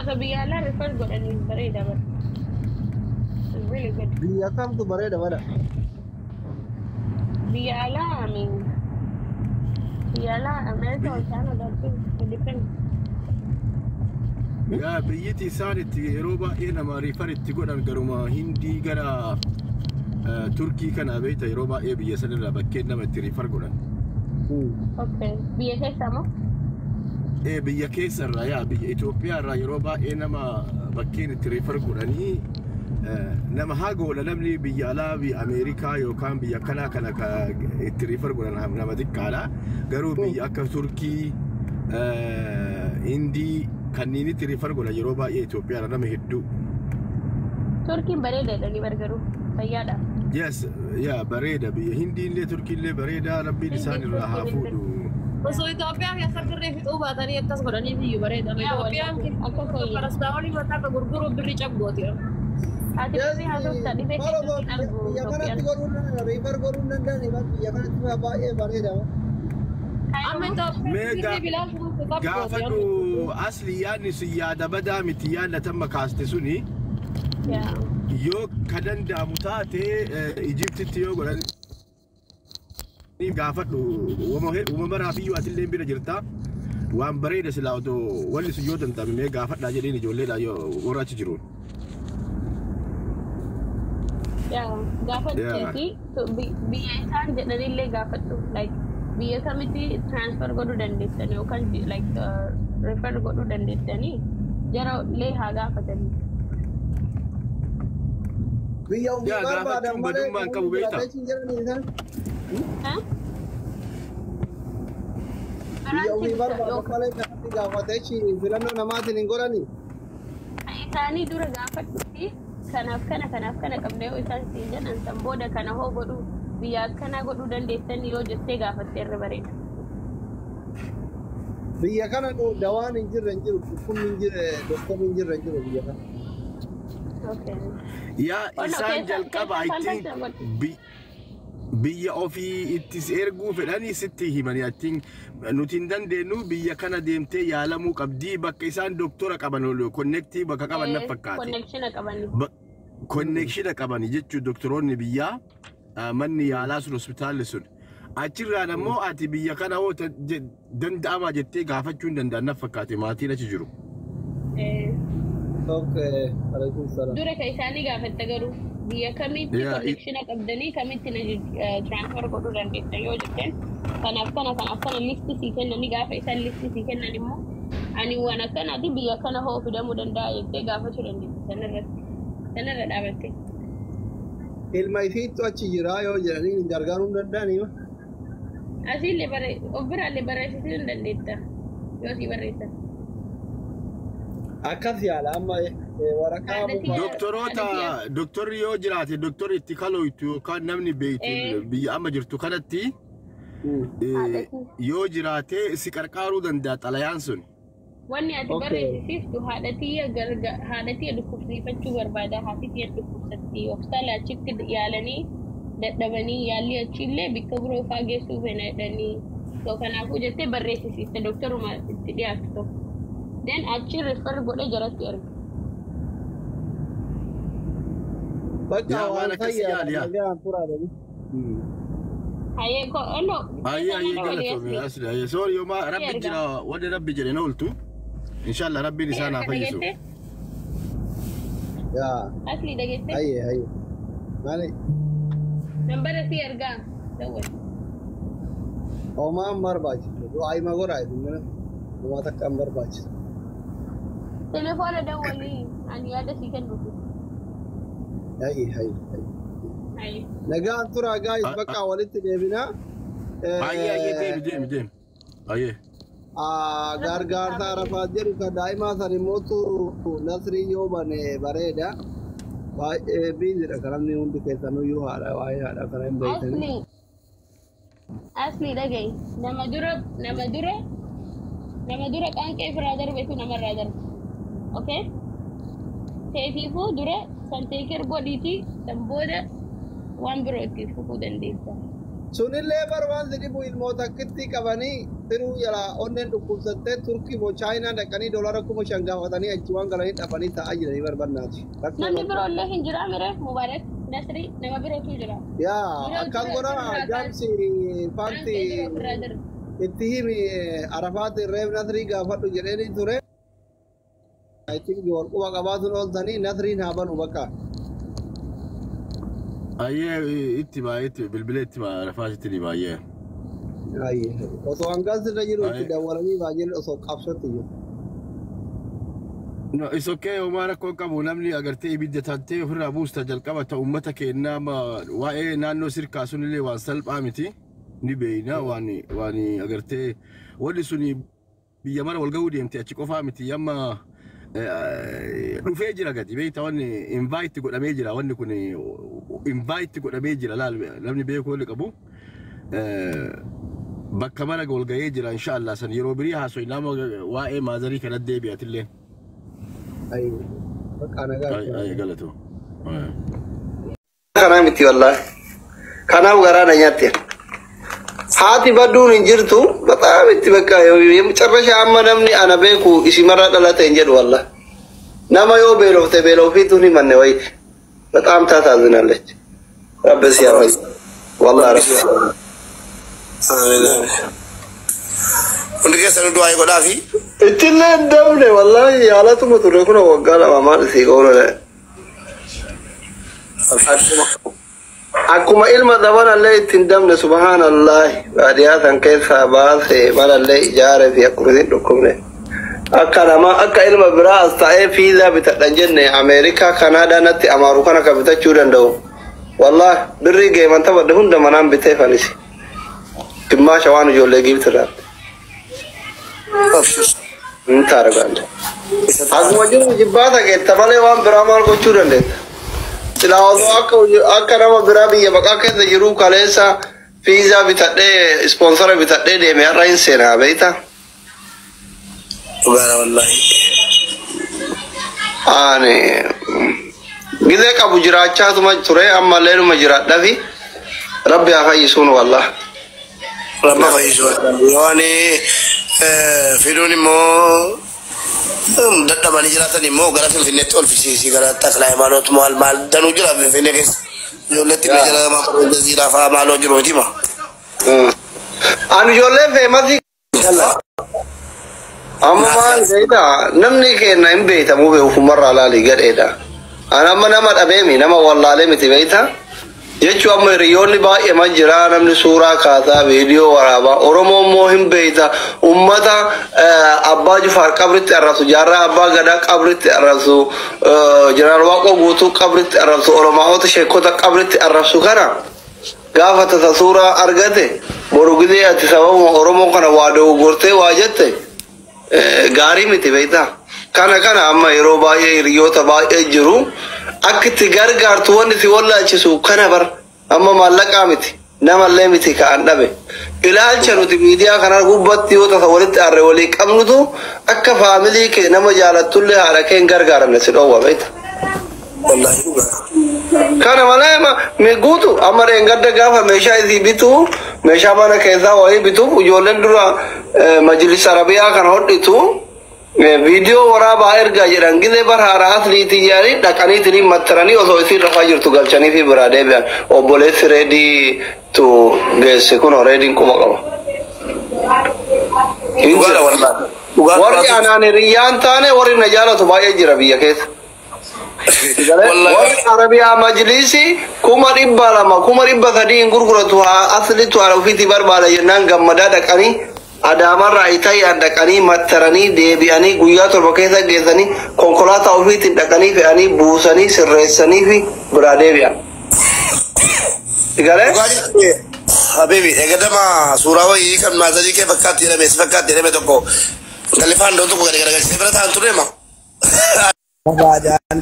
Osoo biyya alaa refer godhanii bareeda bara. It's really good. Biyya kamtu bareeda bara? Biyya alaa, I mean, biyya alaa America or Canada too. It depends. Yaa, biyyiti isaan itti yeroo baay'ee nama refer itti godhan garuma Hindii gara Turkii kana beekta, yeroo baay'ee biyya sanirraa bakkeen nama itti refer godhan. Okay. Biyya keessa moo? Ee, biyya keessa irraa, yaa, biyya Itoophiyaa irraa yeroo baay'ee nama bakkeen itti refer godhanii nama hagoodha. Namni biyya alaa, biyya Ameerikaa yookaan biyya kanaa kana ka itti refer godhan nama xiqqaadha. Garuu biyya akka Turkii, Hindii kanneen itti refer godhan yeroo baay'ee Itoophiyaa irraa nama hedduu. Turkiin bareeda jedhanii bargaruu fayyaadha. Yes, yaa, bareeda. Biyya Hindii illee Turkii illee bareeda. Rabbiin isaan irraa haa fuudhu. Osoo Itoophiyaa keessa birrii fixuu baatanii akkas godhanii biyyu bareeda. Yaa, Itoophiyaan wallahi akka fayyaa. Paracetamolii mataa akka gurguruuf birrii cabgooti. Ati birrii haasofta, dhibee keessatti hin argu Biyya kanatti Itoophiyaan. godhuun, refer godhuun danda'ani biyya kanatti baay'ee bareeda. Amma Itoophiyaan Mee birrii bilaal cabgooti. Gaafadhu asli, yaadni sun yaada badaa miti, yaadna tamma kaaste suni. Yaa. Yoo ka danda'amu taate Ijiptitti yoo godhan gaafadhu. Uumama raafiyyuu atillee bira jirta. Waan bareeda silaa otoo wanni sun yoo danda'ame, mee gaafadhaa jedheen ijoolleedha yoo warra achi jiruun. Yaa, gaafadhuuti biyya isaan jedhanillee gaafadhu. Like, biyya kamitti transfer godhuu dandeessanii yookaan like refer godhuu dandeessanii jara illee haa gaafatanii. Biyya ofii Yaa, barbaadan gaafachuun malee badummaa hin qabu beektaa? hin jiranii isaan. Ha? Biyya ofii Biraanchi barbaadan malee kanatti gaafatee filannoo namaatiin hin godhani. Isaanii dura gaafadhuuti, kanaaf kana, kanaaf kana qabna yoo isaan siin jedhan, san booda kana hoo godhuu, biyya akkanaa godhuu dandeessan yoo jettee gaafatte irra bareeda. Biyya kana dawaan hin jirre hin jiru, dhukkubni hin jirre, doktorri hin jirre hin jiru biyya kana. Okay. Yaa, Ono isaan jalqaba keessa I think contact godhu. Biyya ofii ittis erguu fedhanii sitti himanii, I think nuti hin dandeenyu, biyya kana deemtee yaalamuu qabdii, bakka isaan doktora qaban, connect bakka qaban na fakkaate. Connection qabanii. Connection qabani jechuun doktoroonni biyyaa, manni yaalaa sun, hospitaalli sun. Achirraan ammoo ati biyya kana hoo danda'amaa jettee gaafachuu hin danda'an na fakkaate maatiin achi jiru. Okay, alaikum salaam. Dura ka isaanii gaafatte garuu biyya kamitti Yaa, connection qabdanii, kamitti na transfer godhuu dandeessan yoo jetteen, kanaaf kana, kanaaf kana list sii kennanii, gaafa isaan list sii kennan immoo ani waan akkanaati, biyya kana hoo fidamuu danda'a jettee gaafachuu dandeessa sanarratti sanarra dhaabatte. Ilma isiittu achi jira yoo jedhanii hin gargaaruu hin danda'anii. Asiillee bare of biraallee barreessisuu hin dandeetta yoo sii barreessan. Akkas yaala amma waraqaa Haadha Doktoroota, doktorri yoo jiraate, doktorri itti kalooytu yookaan namni beektu biyya amma jirtu kanatti yoo jiraate si qarqaaruu danda'a xalayaan sun. Wanni ati barreessisiiftu, haadha tiyya garga haadha tiyya dhukkubsiifachuu barbaada, haati tiyya dhukkubsatti, hospitaala achitti yaalanii dadhabanii, yaalli achiillee bakka biroo faa geessuu feena jedhanii, so kanaafuu jettee barreessisiifte doktoruma itti dhiyaatu tokko. Then achi refer godhee jaratti erga. Bakka Yaa, waan waan akkasii fayyaa yaali yaa. nagaan turaadha. Hayyee ko ono Ayyee, ayyee, galatoome asli, ayyee, sorry, yooma rabbi erga. jira, wanni rabbi jedhe na ooltu. Inshallah rabbiin isaan haa fayyisu. Dhageette? Yaa, Asli, dhageette? hayyee, hayyee. Maali? Nambara si ergaa. Dawwal. Homaa hin barbaachisu. Du'aa hima godhaa isin mana. Homaa takka hin barbaachisu. Telefoona dawwalii ani yaada sii kennuufi. Hayyee, hayyee, hayyee. Hayyee. Nagaan turaa guys, bakka walitti deebinaa. Ayyee, ayyee, deemi, deemi, deemi. Ayyee. Gargaarsa Arafaat jedhu kan daa'imaa san immootu Nasrii yoo bane bareeda. Baay'ee biizidha kan namni hundi keessanuyyuu haadha waa'ee haadha kana hin beektanii. Asli. Asli, dhaga'i. Nama dura qaanqee ofirraa darbetu namarraa darba. Okay? Teetiifuu dura san take care godhiitii san booda waan biroo itti fufuu dandeessa. Sunillee bar waan si dhibu ilmoota akkitti qabanii Tiruu jalaa onneen dhukkubsattee Turkii moo Chaayinaa dhaqanii $5,000 gaafatanii achi waan galanii dhabanii taa'aa jiranii barbaannaati. Namni biroollee hin jira mire Mubaarak Nasri nama birootu jira. Yaa akkan godhaa jaamsi faanti itti himi Arafaati reef Nasrii gaafadhu jedheeni ture. I think wal quba qabaatuun ooltanii Nasriin haa banu bakka. Ayyee itti baay'ee itti bilbila itti Arafaatitti ni baay'ee. Osoo hangas irra jiru itti dawwalanii baay'een osoo qabsootti jiru. No, it's okay. Homaa rakkoo qabu namni agartee ibidda taatee ofirraa buusta jalqaba ta'u uummata keenyaa waa'ee naannoo sirkaa sunillee waan salphaa miti. Ni beeyna waan waan agartee wanni suni biyya mara wal ga'uu deemte achi qofaa miti amma dhufee jira gadi beeyta wanni invite godhamee jira wanni kun invite godhamee jira laal namni beekuu wanni qabu. Bakka mara wal ga'ee jira inshaallah san yeroo birii haasoo nama waa'ee maazarii kanatti deebi'atillee. Ay, galatu. Kanaa miti wallaahi. Kanaaf garaa na nyaatte. Haati badduun hin jirtu bataam itti bakka የመጨረሻ amma namni ana beeku isimarra dhalate hin jedhu wallaahi. Nama yoo beelofte beelofiitu hin himanne wayiiti. በጣም ታሳዝናለች። ረብ ሲያወይ ወላሂ ረብ Hundi keessanuu du'aa godhaafi. Ittillee hin dabne wallaahi yaalatuma ture kun waggaa lama maal isii goonule. Akkuma ilma dabalallee ittiin dabne subhaanallahi baadiyyaa san keessaa baasee malallee ijaaree fi akkuma isin dhukkubne. Akka nama akka ilma biraa as ta'ee fiizaa bitadhan jenne Ameerikaa Kanaadaa natti amaaru kana ka bitachuu danda'u. Wallaahi birrii geeman taphadhe hunda manaan bitee fanisi. Gimmaasha waan ijoollee giiftirraatti. Hin taargaande. Akkuma jiru jibbaata keetta malee waan biraa maal gochuu dandeetta? Silaa osoo akka nama biraa biyya baqaa keessa jiru kaleessa fiizaa bitadhee ispoonsara bitadhee deeme har'a hin seenaa beektaa? Dhugaadha wallaahi. Ani gizee qabu jiraachaatuma ture ammallee numa jiraadhafi rabbi haa fayyisuun wallah. Rabba fayyisuu. Waan fiduun immoo dadhabanii jiraatan immoo gara Finfinneetti ol fisiisii gara Taklaa Hayimaanoot maal maal danuu jira Finfinnee keessa. Ijoolleetti illee jira maal jaziiraa fa'aa maaloo jiru hima. Ani ijoollee feemasii amma maal beektaa namni keenya hin beektamu ofumarraa laalii gadheedha. Ani amma nama dhabeemi nama wallaalee miti beektaa. Jechuu amma hiriyoonni baay'ee jira namni suuraa kaasaa viidiyoo waraabaa Oromoo immoo hin beekta ummata Abbaa Jifaar qabritti arrabsu jaarraa Abbaa Gadaa qabritti arrabsu Jeneraal Waaqoo Guutuu qabritti arrabsu Oromaa'ota sheekota qabritti arrabsu kana gaafa tasa suuraa argate boru gidee ati sababuma Oromoo kana waa dogoggortee waa jette gaarii miti beektaa. Kana kana amma yeroo baay'ee hiriyoota baay'ee jiru akka itti gargaartu wanni si wallaalchisu kana bar amma maallaqaa miti namallee miti ka'an dhabe ilaalcha nuti miidiyaa kana gubbatti yoo tasa walitti arre walii qabnutu akka faamilii kee nama jaalattullee haadha kee hin gargaaranne si dhoowwa beekta. Wallaahi dhugaadha. Kana malee guutu amma reengadda gaafa meeshaa isii bitu meeshaa mana keessaa wayii bituuf ijoolleen dura majlis arabiyaa kana hodhitu viidiyoo waraabaa ergaa jedhan gizee bar haara asliitii jedhanii dhaqaniitiin mattaranii osoo isiin rafaa jirtu galchanii fi biraa deebi'an obboleessi reedii tu geesse kun reediin quba qaba. Dhugaadha wallaahi. Warri anaan hiriyyaan taane warri na jaalatu baay'ee jira biyya keessa. Warri Arabiyaa majlisi 200,000 300,000 hin gurguratu aslitu haala ofiitii barbaada jennaan gammadaa dhaqanii Adaamarraa Itaayaan dhaqanii mattaranii deebi'anii guyyaa 7 keessa geessanii konkolaataa ofiitiin dhaqanii fe'anii buusanii sirreessanii fi biraa deebi'an. Galee? Habibi, eegadama suuraa wayii kan maazarii kee fakkaatti jedhame si fakkaatti jedhame tokko intalli faandoon tokko gadi garagalchitee bira taa'an turre ma. Baadaan.